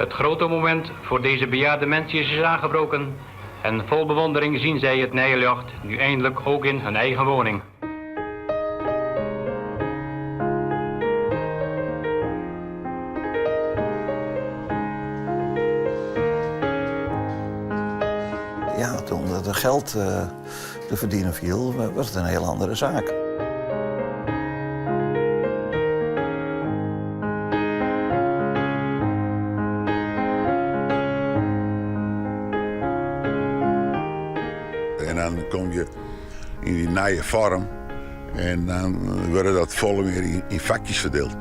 Het grote moment voor deze bejaarde mensjes is aangebroken en vol bewondering zien zij het nije ljocht nu eindelijk ook in hun eigen woning. Ja, toen er geld eh, te verdienen viel, was het een heel andere zaak. En dan kom je yn dy nije foarm en dan wurde dat folle mear yn fakjes ferdield.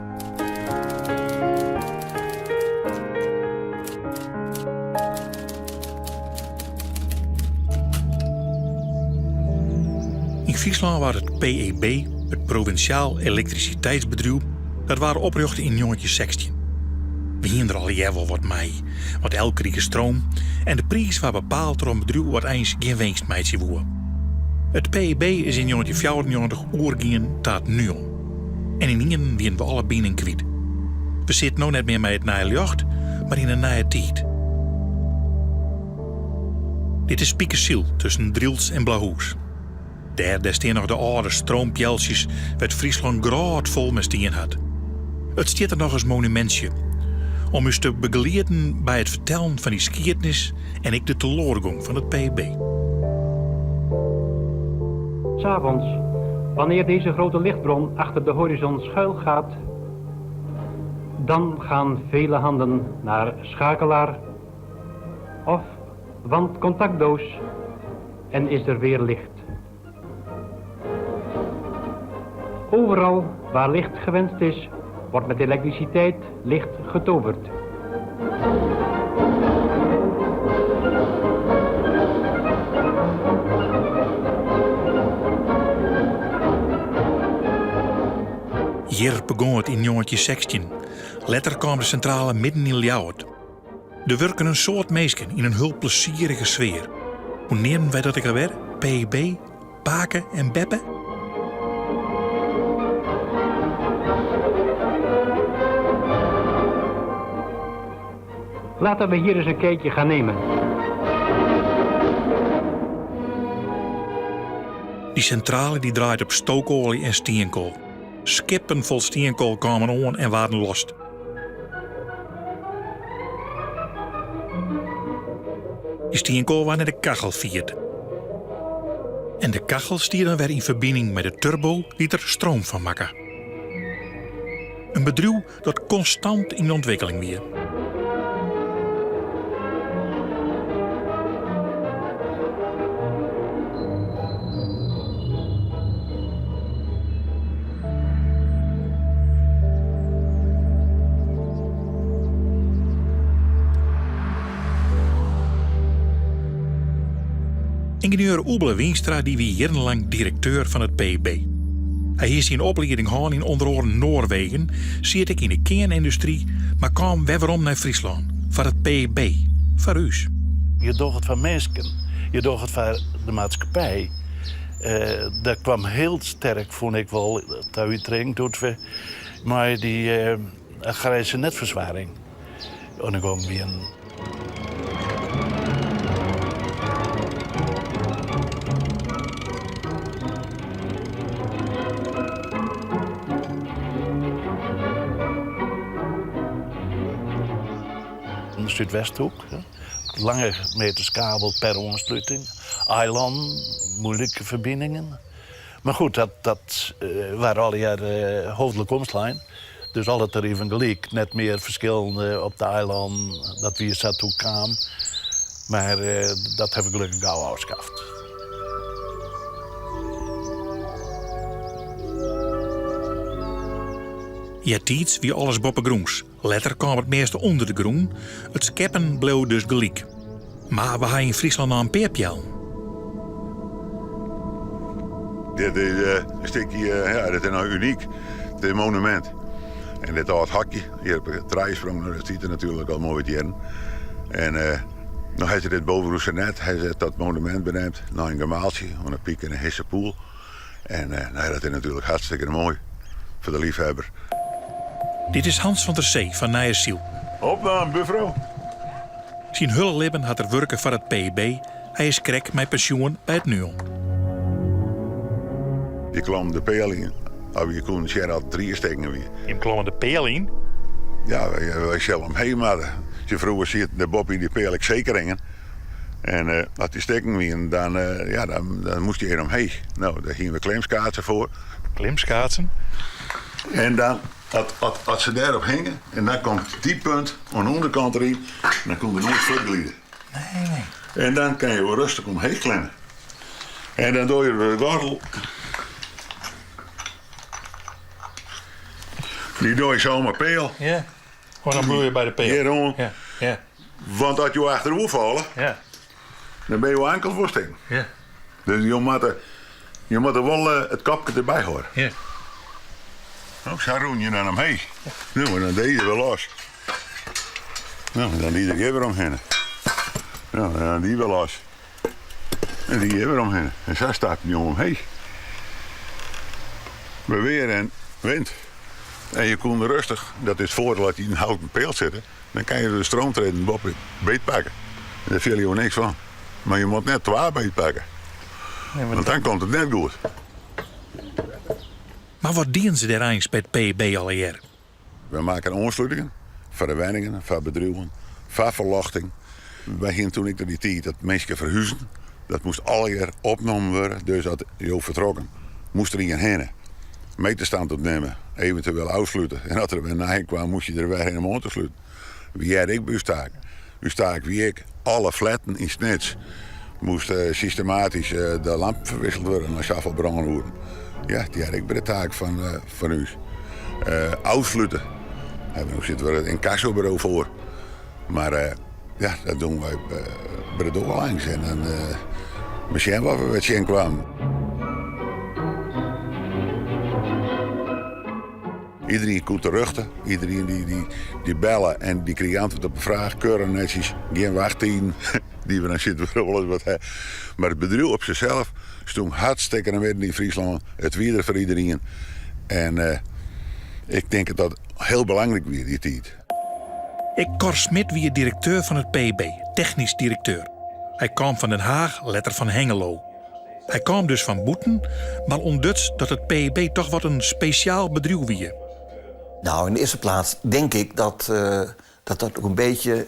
Yn Fryslân waard it PEB, it Provinsjaal Elektrisiteitsbedriuw, dat waard oprjochte yn njoggentjin sechstjin. We hiene der allegear wol wat mei, want elk krige stroom en de priis waard bepaald troch in bedriuw wat eins gjin winst meitsje woe. It PEB is yn njoggentjin fjouwerennjoggentich oergien ta it NUON. En ynienen wiene we alle bining kwyt. We sitte no net mear mei it nije ljocht, mar yn in nije tiid. Dit is Spikesyl tusken Drylts en Blauhûs. Dêr dêr stean noch de âlde stroompealtsjes wêr't Fryslân grôtfol mei stien hat. It stiet der noch as monumintsje om ús te begelieden by it fertellen fan dy skiednis en ek de teloargong fan it PEB. 's Avonds, wanneer deze grote lichtbron achter de horizon schuil gaat, dan gaan vele handen naar schakelaar of wandcontactdoos en is er weer licht. Overal waar licht gewenst is, wordt met elektriciteit licht getoverd. Hjir begûn it yn njoggentjin sechstjin. Letter kaam de sintrale midden yn Ljouwert. Der wurken in soad minsken yn in hiel plezierige sfear. Hoe neamden wy dat ek alwer? PB, Pake en Beppe? Laten we hier eens een kijkje gaan nemen. Dy sintrale dy draait op stookoalje en stienkoal. Skippen fol stienkoal kamen oan en waarden lost. Dy stienkoal waard nei de kachel fierd. En de kachel stie dan wer yn ferbining mei de turbo dy't der stroom fan makke. In bedriuw dat konstant yn ûntwikkeling wie. Yngenieur Oebele Wynstra dy wie jierrenlang direkteur fan it PEB. Hy hie syn oplieding hân yn ûnder oaren Noarwegen, siet ek yn de kearnyndustry, mar kaam wer werom nei Fryslân, foar it PEB, foar ús. Je docht it foar minsken, je docht it foar de maatskippij. Dat kwam hiel sterk, fûn ik wol, ta utering doe't we mei dy agraryske netferswaring oan de gong wienen. De Súdwesthoek, lange meters kabel per oansluting, eilannen, moeilike ferbiningen. Mar goed, dat, dat uh, waard allegear uh, hoofdlik omslein. Dus alle tariven gelyk, net mear ferskillen op de eilannen, dat wie sa't doe kaam. Mar uh, dat ha we gelokkich gau ôfskaft. Eartiids wie alles boppegrûns. Letter kaam it measte ûnder de grûn. It skeppen bleau dus gelyk. Mar we ha yn Fryslân noch in pear peallen. Dit is eh, in stikje, eh, ja, dit is noch unyk. It is in monumint. En dit âld hokje, hjir op de trijsprong, nou, dat stiet der natuerlik al moai wat jierren. En uh, no ha se dit bovengrûnse net, ha se dat monumint beneamd nei in gemaaltsje oan de Pyk en de Hissepoel. En uh, nou, dat is natuerlik hartstikke moai foar de leafhawwer. Dit is Hans van der Zee fan Nijesyl. Opnaam, buorfrou. Syn hiele libben hat er wurke foar it PEB. Hy is krekt mei pensjoen by it NUON. Je klommen de peal yn, of je koene sjen at it triestikken wie. Jim klommen de peal yn? Ja, wy sille omheech moatte. Tsjin froeger sieten der boppe yn dy peal ek sekeringen. En as dy stikken wienen, dan, ja, dan moast je even omheech. No, dêr hiene we klimskaatsen foar. Klimskaatsen? En dan, as se dêrop hingen, en dan komt dy punt oan de ûnderkant deryn, dan koe der noait fuortglide. Nee, nee. En dan kin je wol rêstich omheech klimme. En dan doe je de gordel. Dy doe je sa om 'e peal. Ja. Oh, dan bliuwe je by de peal. Hjiroan. Ja, ja. Want as jo achteroer falle, ja. dan binne jo ankels wol stikken. Ja. Dus jo moatte, jo moatte wol eh, it kopke derby hâlde. Ja. No, sa rûn je dan omheech. No, en dan die je wer los. No, dan die der hjir wer omhinne. No, en dan die wer los. En die hjir wer omhinne. En sa stapten jo omheech. By weer en wind. En je koene rêstich, dat is it foardiel as je yn in houten peal sitte, dan kinne je de stroomtrêden boppe beetpakke. En dêr fiele jo niks fan. Mar je moatte net twa beetpakke. Want dan komt it net goed. Mar wat dienen se dêr eins by it PEB allegear? We makken oanslutingen foar de wenningen, foar bedriuwen, foar ferljochting. Wy hiene toen ek dy tiid dat minsken ferhuzen. Dat moast allegear opnommen wurde. Dus as jo fertrokken, moast der ien hinne. Meterstand opnimme, eventueel ôfslute. En as der wer nije kaam, moast je der wer hinne om oan te sluten. Wy hearde ek by ús taak. Ús taak wie ek alle fletten yn Snits moast systematysk de lampen ferwisseld wurde nei safolle brânoeren. Ja, dy hearde ek by de taak fan, fan ús. Ôfslute. Dêr sit wer it inkassoburo foar. Mar ja, dat doen wy by de doar langs en dan we sjen wat we wer tsjinkwamen. Iedereen koe terjochte, iedereen dy, dy, dy belle en dy krige antwurd op de fraach. Keurig netsjes, gjin wachttiden, dy we dan sitte we wolris wat hè. Mar it bedriuw op sichsels stond hartstikke in midden yn Fryslân. It wie der foar iedereen. En ik tink dat dat hiel belangryk wie dy tiid. Ek Cor Smit wie direkteur fan it PEB, technysk direkteur. Hy kaam fan Den Haach, letter fan Hengelo. Hy kaam dus fan bûten, mar ûntduts dat it PEB toch wat in spesjaal bedriuw wie. Nou, in de eerste plaats denk ik dat dat, dat ook een beetje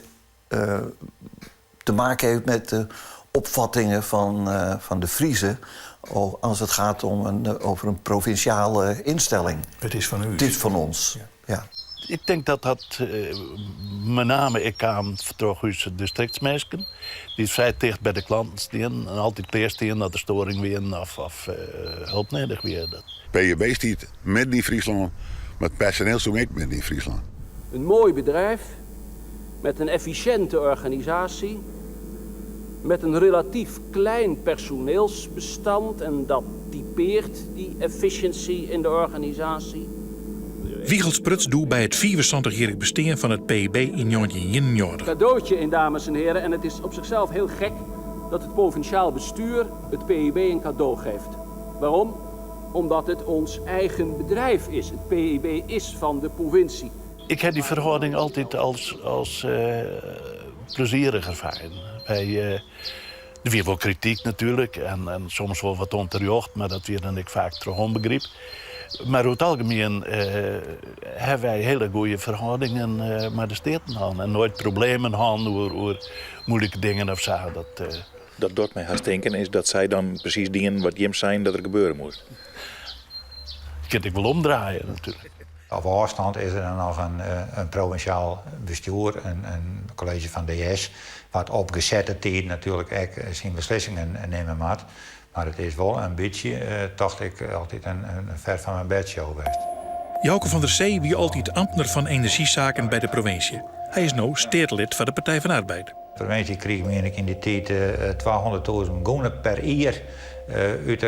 te maken heeft met de opvattingen van de Friezen als het gaat om over een provinciale instelling. It is fan ús. Het is van ons, ja. Ik tink dat dat mei name ek kaam troch ús distriktsminsken, dy't frij ticht by de klanten stienen en altyd klear stienen as der storing wienen of help nedich wie. PEB stiet midden yn Fryslân, mar it personiel stond ek midden yn Fryslân. Een mooi bedrijf met een efficiënte organisatie, met een relatief klein personeelsbestand en dat typeert die efficiency in de organisatie. Wiegel spruts doe by it 75-jierrich bestean fan it PEB yn 1991. Cadeautje in, dames en heren, en het is op zichzelf heel gek dat het provinciaal bestuur het PEB een cadeau geeft. Waarom? Omdat het ons eigen bedrijf is. Het PEB is van de provincie. Ik ha dy ferhâlding altyd as plezierich erfaren. Wy, der wie wol krityk natuerlik en soms wol wat ûnterjocht, mar dat wie dan ek faak troch ûnbegryp. Mar oer it algemien hawwe wy hiele goede ferhâldingen mei de Steaten hân en noait problemen hân oer muoilike dingen of sa. Dat, Dat docht my hast tinken is dat sy dan presys dienen wat jim seinen dat der gebeure moast. Kin ik wol omdraaie natuerlik. Op ôfstân is der dan noch in provinsjaal bestjoer, in kolleezje fan DS, wat op gesette tiden natuerlik ek syn beslissingen nimme moat. Mar it is wol in bytsje, tocht ik, altyd in ver van mijn bedshow west. Jouke van der Zee wie altyd amtner fan enerzjysaken by de provinsje. Hy is no steatelid foar de Partij van de Arbeid. De provinsje krige mien ik yn dy tiid 200.000 gûne per jier út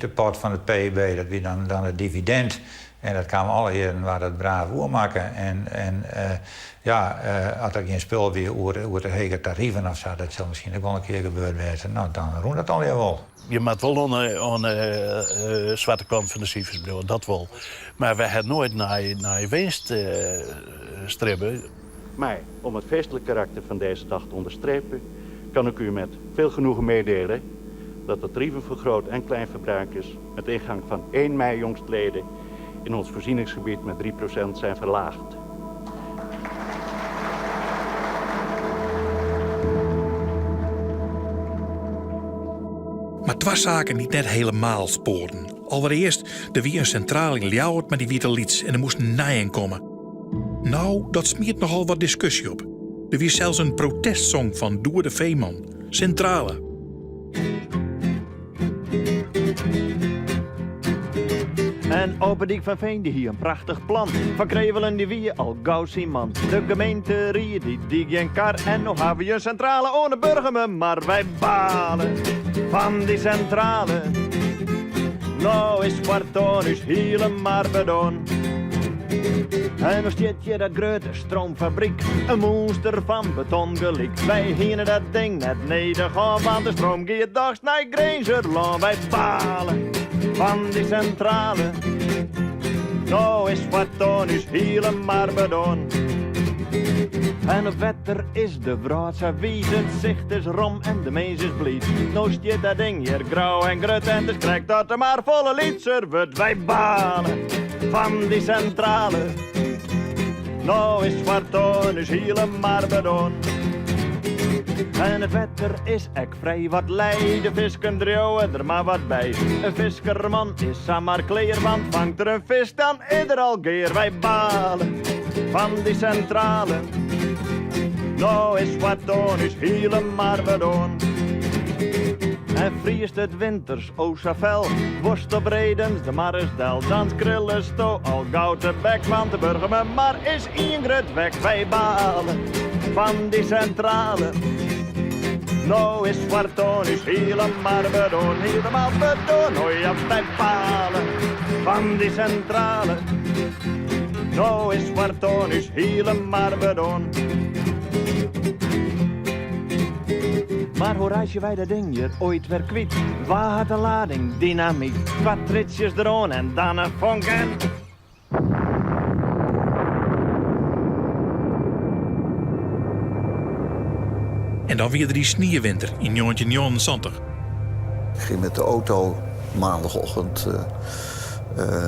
de pot fan it PEB. Dat wie dan it dividint. En dat kaam alle jierren waard dat braaf oermakke. En ja, as der gjin spul wie oer de hege tariven of sa, dat sil miskien ek wol in kear gebeurd wêze. No, dan rûn dat allegear wol. Je moat wol oan de swarte kant fan de sifers bliuwe, dat wol. Mar wy ha noait nei winst stribbe. Maar om het feestelijk karakter van deze dag te onderstrepen, kan ik u met veel genoegen meedelen dat de tarieven voor groot en klein verbruikers met ingang van 1 mei jongstleden in ons voorzieningsgebied met 3% zijn verlaagd. Mar twa saken dy't net helemaal spoarden. Alderearst, der wie in sintrale yn Ljouwert, mar dy wie te lyts en der moast in nijen komme. No, dat smiet nochal wat diskusje op. Der wie sels in protestsong fan Doede Veeman, Sintrale. En Ope Dyk van Veen die hie in prachtich plan. Van Krevelen die wie al gau syn man. De gemeenterie die die gjin kar. En no hawwe wy in sintrale oan de Burgumermar. Wy bale fan dy sintrale. No is foartoan ús hielendal bedoarn. En no stiet hjir dat grutte stroomfabryk, in mûnster fan beton gelyk. Wy hiene dat ding net nedich hân, want de stroom giet dochs nei Grinzerlân. Wy bale fan dy sintrale, no is foartoan ús hielendal bedoarn. En op wetter is de wrâld sa wiis, it sicht is rom en de mins is bliid. No stiet dat ding hjir grau en grut en it is krekt oft de mar folle lytser wurdt. Wy bale fan dy sintrale. No is foartoan ús hielendal bedoarn. En it wetter is ek frij wat lij, de fisken driuwe der mar wat by. In fiskerman is samar klear, want fangt er in fisk, dan is er al gear. Wy bale fan dy sintrale. No is foartoan ús hielendal bedoarn. En friest it winters O sa fel, woest op redens de mar ris del, dan skrillesto al gau tebek, want de Burgumermar is ien grut wek. Wy bale fan dy sintrale. No is foartoan ús hielendal bedoarn, hielendal bedoarn. O ja, wy bale fan dy sintrale. No is foartoan ús hielendal bedoarn. Mar hoe reitsje wy dat ding hjir oait wer kwyt? Wa hat in lading dynamyt? Twa triedsjes deroan en dan in fonk en. En dan wie der dy sniewinter yn 1979. Ik ging met de auto maandagochtend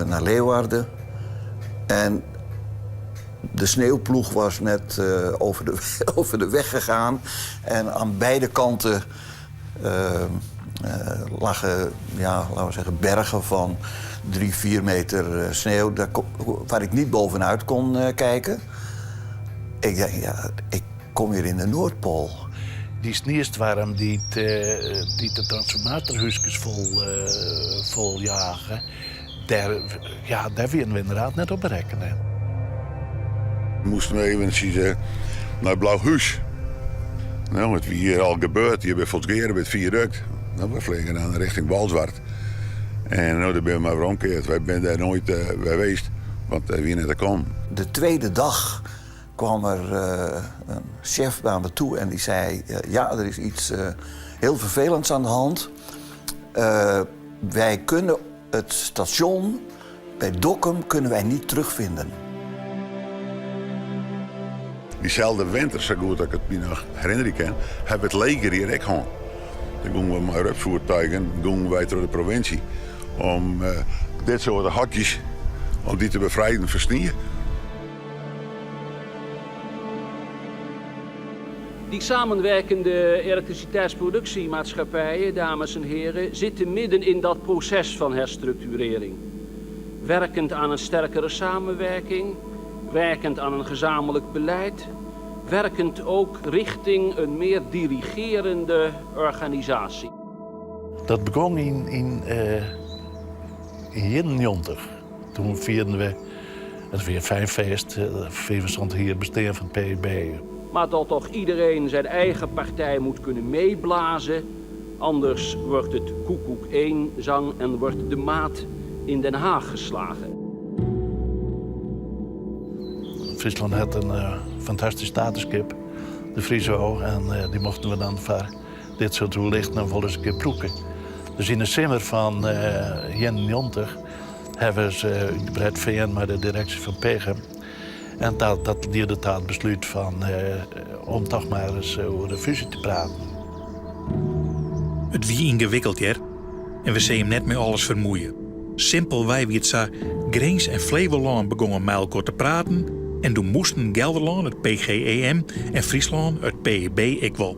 naar Leeuwarden. En de sneeuwploeg was net over, de, over de weg gegaan. En aan beide kanten lagen, ja, laten we zeggen, bergen van 3, 4 meter sneeuw. Daar, waar ik niet bovenuit kon kijken. Ik denk, ja, ik kom hier in de Noordpool. Dy sniestoarm dy't de transformatorhúskes fol jage, dêr, ja, dêr wiene we ynderdaad net op berekkene. Moasten we eventsjes nei Blauhús. Nou, it wie hjir al gebeurd, hjir by Folsgeare by it fiadukt. Nou, we fleagen dan richting Bolsward. En no, dêr binne we mar weromkeard. Wy binne dêr noait by west, want dêr wie net te kommen. De tweede dag kwam er een chef naar me toe en die zei: Ja, er is iets heel vervelends aan de hand. Wij kunnen het station bij Dokkum kunnen wij niet terugvinden. Dyselde winter, sa goed dat ik it my noch herinnerje kin, hawwe we it leger hjir ek hân. Dan gongen we mei rupsfoertuigen gongen wy troch de provinsje om dit soarte hokjes om dy te befrijen fan snie. Die samenwerkende elektriciteitsproductiemaatschappijen, dames en heren, zitten midden in dat proces van herstructurering. Werkend aan een sterkere samenwerking, werkend aan een gezamenlijk beleid, werkend ook richting een meer dirigerende organisatie. Dat begûn yn 91. Doe fierden we, it wie in fijn feest, 75 jier bestean fan it PEB. Maar dat toch iedereen zijn eigen partij moet kunnen meeblazen, anders wordt het koekoek één zang en wordt de maat in Den Haag geslagen. Fryslân hat in fantastysk statusskip, de Friso. En dy mochten we dan foar dit soart oerlichten dan wolris in kear brûke. Dus yn de simmer fan 91 hawwe se útbret fearn mei de direksje fan Pegum. En dat, dat liede ta it beslút fan om toch mar ris oer de fúzje te praten. It wie yngewikkeld hear en we sille jim net mei alles fermoeie. Simpelwei wie it sa, Grins en Flevolân begongen mei elkoar te praten en doe moasten Gelderlân, it PGEM, en Fryslân, it PEB, ek wol.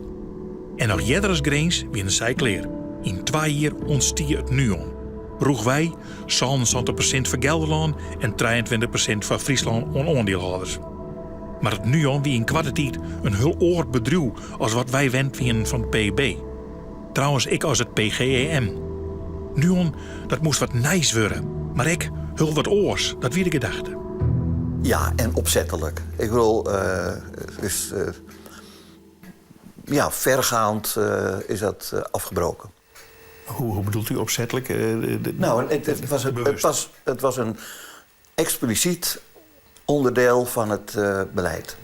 En noch earder as Grins wiene sy klear. Yn twa jier ûntstie it NUON. Rûchwei 77% foar Gelderlân en 23% foar Fryslân oan oandielhâlders. Mar it NUON wie yn koarte tiid in hiel oar bedriuw as wat wy wend wienen fan it PEB. Trouwens ek as it PGEM. NUON, dat moast wat nijs wurde, mar ek hiel wat oars, dat wie de gedachte. Ja, en opzettelijk. Ik bedoel, het is, ja, vergaand is dat afgebroken. Hoe, hoe bedoelt u opzettelijk? Nou, het, was, het, was, het was een expliciet onderdeel van het beleid.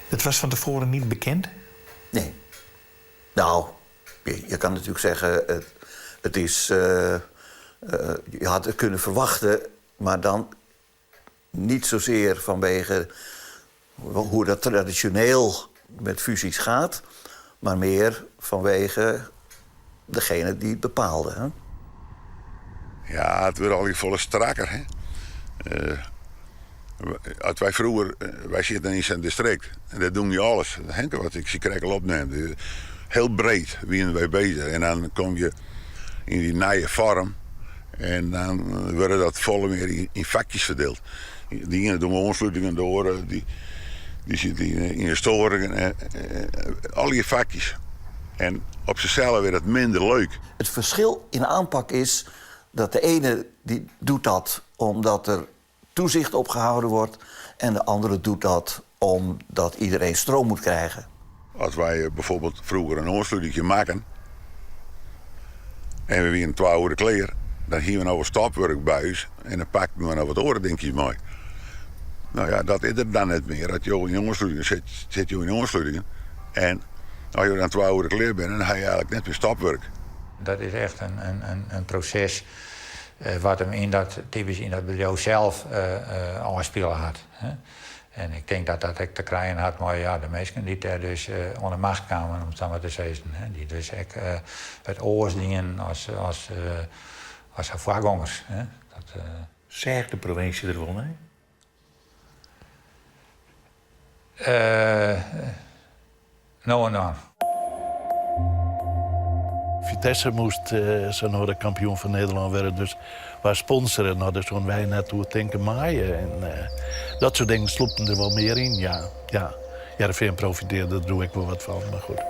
Het was van tevoren niet bekend? Nee. Nou, je, je kan natuurlijk zeggen, het, het is, je had het kunnen verwachten, maar dan niet zozeer vanwege hoe dat traditioneel met fusies gaat, maar meer vanwege degene die het bepaalde. Hè? Ja, it wurdt allegear folle strakker. Hè? As wy froeger, wy sitte yn sa'n distrikt en dêr doen je alles. Henk, wat ik sakrekt al opneam. Hiel breed wiene wy beuzich en dan komme je yn dy nije foarm en dan wurde dat folle mear yn fakjes ferdield. De iene docht oanslutingen, de oare dy, dy sit yn de storingen. Al dy fakjes. En op sichsels wurdt it minder leuk. Het verschil in aanpak is dat de ene die doet dat omdat er toezicht op gehouden wordt en de andere doet dat omdat iedereen stroom moet krijgen. As wy bijvoorbeeld froeger in oanslutingje makken en we wiene twa oere klear, dan hiene we noch wat stopwurk by ús en dan pakten we noch wat oare dinkjes mei. No ja, dat is der dan net mear. As jo yn oansluting sit, sit jo yn oanslutingen en as jo dan twa oere klear binne, dan ha je eigentlik net mear stopwurk. Dat is echt in proses wat him yn dat, typysk yn dat bedriuw sels ôfspile hat. En ik tink dat dat ek te krijen hat mei ja, de minsken dy't dêr dus oan de macht kamen, om it sa mar te sizzen. Dy't dus ek it oars dienen as, as, as har foargongers. Dat, Seach de provinsje der wol nei? No en dan. Vitesse moast sa no de kampioen fan Nederlân wurde, dus wa sponsore, no, dêr soene wy net oer tinke meie. En dat soart dingen slûpten der wol mear yn, ja. Ja, Hearrenfean profitearde der doe ek wol wat fan, mar goed.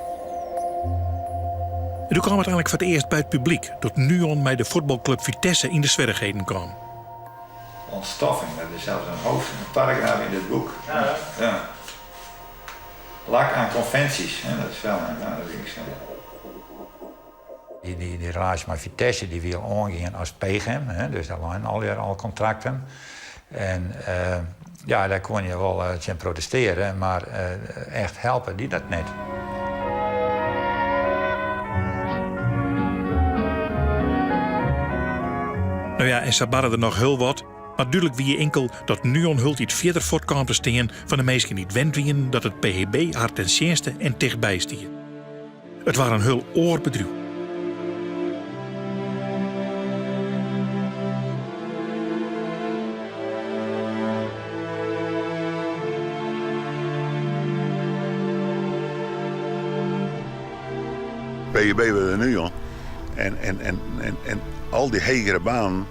En doe kaam it einlik foar it earst by it publyk dat Nuon mei de fuotbalklup Vitesse yn de swierrichheden kaam. Ontstoffing, dat is sels in hoofd, in paragraaf yn dit boek. Ja. ja. Lak aan conventies, hè, dat is wel, ja, dat is zo. Die, die, die relaasje mei Vitesse die wie al oangien as PGEM, hè, dus dêr leinen allegear al kontrakten. En uh, ja, dêr koene je wol uh, tsjin protestearje, mar uh, echt helpe die dat net. No ja, en sa barde der noch hiel wat. Mar dúdlik wie inkel dat Nuon hieltyd fierder fuort kaam te stean fan de minsken dy't wend wienen dat it PEB har ten tsjinste en tichtby stie. It waard in hiel oar bedriuw. PEB wurde Nuon en, en, en, en, en al dy hegere banen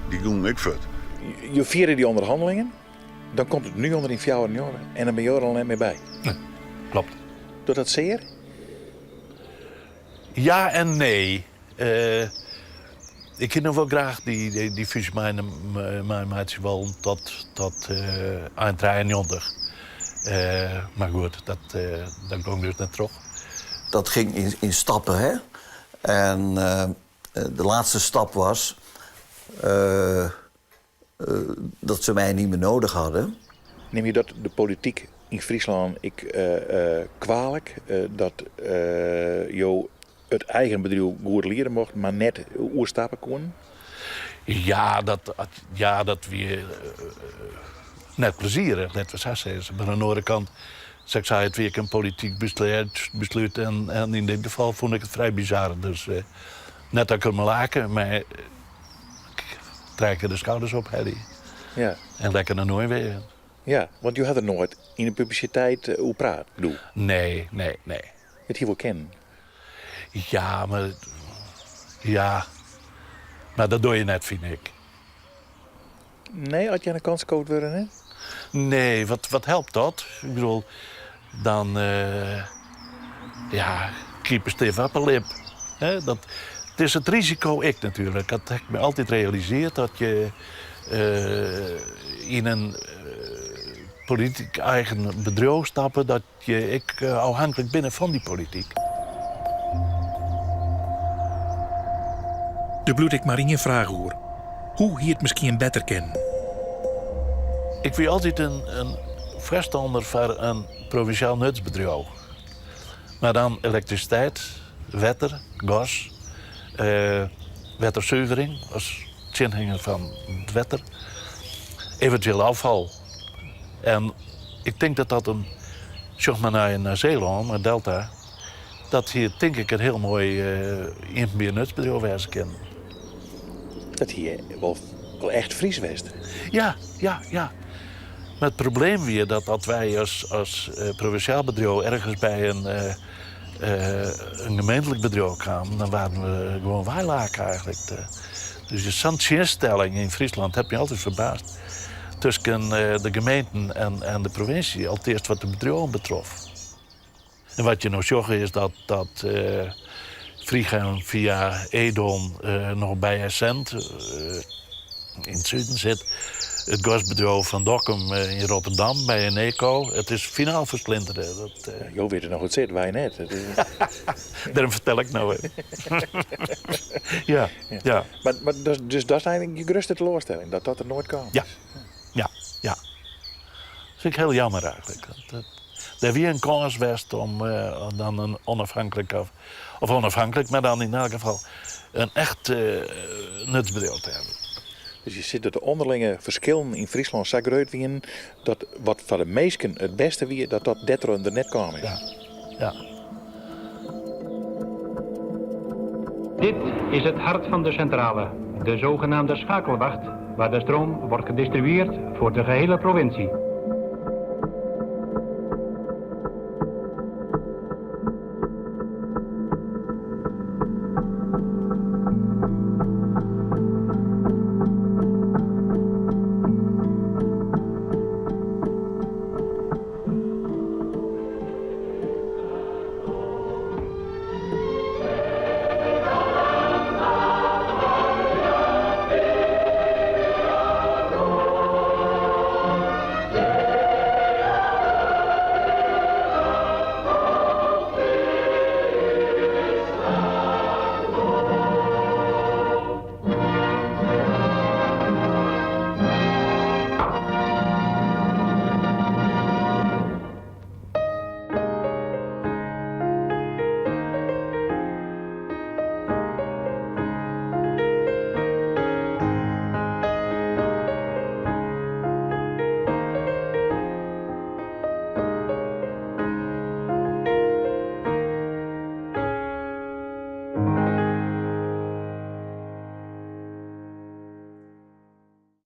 dy gongen ek fuort. Jo fiere dy ûnderhannelingen, dan komt it Nuon der yn 94 en dan binne jo der al net mear by. Nee, klopt. Docht dat sear? Ja en nee. Uh, ik hie noch wol graach dy, dy, dy fúzje meimeitsje wollen tot, tot uh, ein 93. Uh, mar goed, dat, uh, dat gong dus net troch. Dat ging in, in stappen, hè? En uh, de laatste stap was uh, dat ze mij niet meer nodig hadden. Nimme je dat de polityk yn Fryslân ek kwalik dat jo it eigen bedriuw goed liede mochten, mar net oerstappe koenen? Ja, dat, ja, dat wie. Net plezierich, litte we sa sizze. Mar oan de oare kant, sa't ik sei, it wie ek in polityk beslút en en yn dit gefal fûn ik it frij bizar. Dus net dat ik der om lake, mar ik trije kear de skouders ophelje. Ja. En lekker nei Noarwegen. Ja, want jo ha der noait yn de publisiteit oer praat, doe? Nee, nee, nee. It hie wol kinnen. Ja, mar ja, mar dat doar je net, fyn ik. Nee, as je oan de kant skood wurde, net? Nee, wat, wat helpt dat? Ik bedoel, dan uh, ja, kripe stif op 'e lip. Hè, dat, it is it risiko ek natuerlik. Dat ha ik my altyd realisearre, dat je uh, yn in uh, polityk eigen bedriuw stappe, dat je ek ôfhinklik binne fan dy polityk. Der bliuwt ek mar ien fraach oer. Hoe hie it miskien better kinnen? Ik wie altyd in, in foarstanner foar in provinsjaal nutsbedriuw. Mar dan elektrisiteit, wetter, gas, eh, wettersuvering as tsjinhinger fan it wetter, eventueel ôffal. En ik tink dat dat in, sjoch mar nei, nei Seelân, nei Delta, dat hie tink ik in hiel moai uh, iepenbier nutsbedriuw wêze kinnen. Dat hie wol, wol echt Fries west. Ja, ja, ja. Mar it probleem wie dat as wy as, as uh, provinsjaal bedriuw ergens by in, uh, in gemeentlik bedriuw kamen, dan waarden we gewoan weilake eigentlik. Dus sa'n tsjinstelling yn Fryslân hat my altyd ferbaasd. Tusken de gemeenten en, en de provinsje, alteast wat de bedriuwen betrof. En wat je no sjogge is dat, dat uh, Frigem fia Edon uh, noch by Essent uh, yn it suden sit. It gasbedriuw fan Dokkum yn Rotterdam by Eneco. It is finaal fersplintere. Dat, uh... Jo witte noch hoe't it sit, wy net. Dêrom fertel ik no even. ja, ja. Mar, mar dus, dus dat is eigentlik je grutste teloarstelling, dat dat der noait kaam? Ja, ja, ja. Dat fyn ik hiel jammer eigentlik. Dat, der wie in kâns west om uh, dan in ûnôfhinklik, of, of ûnôfhinklik, mar dan yn elk gefal in echt uh, nutsbedriuw te hawwen. Dus je sizze dat de ûnderlinge ferskillen yn Fryslân sa grut wienen dat wat foar de minsken it bêste wie, dat dat dêrtroch der net kaam is. Ja. ja. Dit is het hart van de centrale, de zogenaamde schakelwacht, waar de stroom wordt gedistribueerd voor de gehele provincie.